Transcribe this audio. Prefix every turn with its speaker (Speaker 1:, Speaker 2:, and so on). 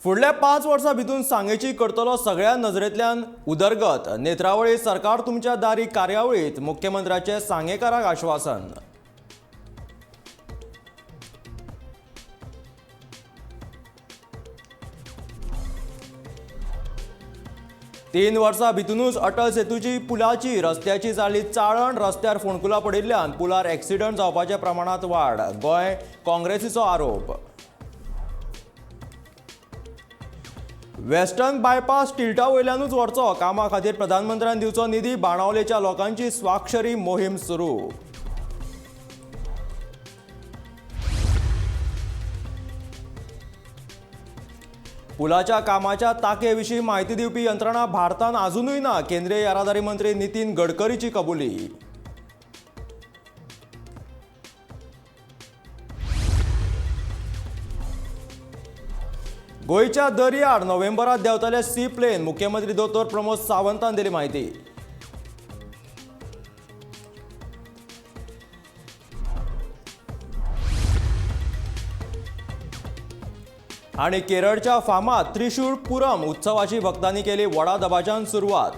Speaker 1: फुडल्या 5 वर्सां भितून सांगेची करतलो सगळ्या नजरेंतल्यान उदरगत. नेत्रावळी सरकार तुमच्या दारी कार्यावळीत मुख्यमंत्र्याचे सांगेकाराक आश्वासन. तीन वर्सां भितूनच अटल सेतूची पुलाची रस्त्याची जाली चाळण. रस्त्यार फोंडकुलां पडिल्ल्यान पुलार एक्सिडंट जावपाच्या प्रमाणांत वाड. गोंय काँग्रेसीचो आरोप. वेस्टर्न बायपास टिल्टा वयल्यानूच व्हरचो. कामा खातीर प्रधानमंत्र्यान दिवचो निधी. बाणावलेच्या लोकांची स्वाक्षरी मोहीम सुरू. पुलाच्या कामाच्या ताके विशीं म्हायती दिवपी यंत्रणा भारतान अजुनूय ना. केंद्रीय येरादारी मंत्री नितीन गडकरीची कबुली. गोंयच्या दर्यार नोव्हेंबरात देंवतले सी प्लेन. मुख्यमंत्री दोतोर प्रमोद सावंतान दिली म्हायती. आनी केरळच्या फामाद त्रिशूर पुरम उत्सवाची भक्तांनी केली व्हडा दबाज्यान सुरवात.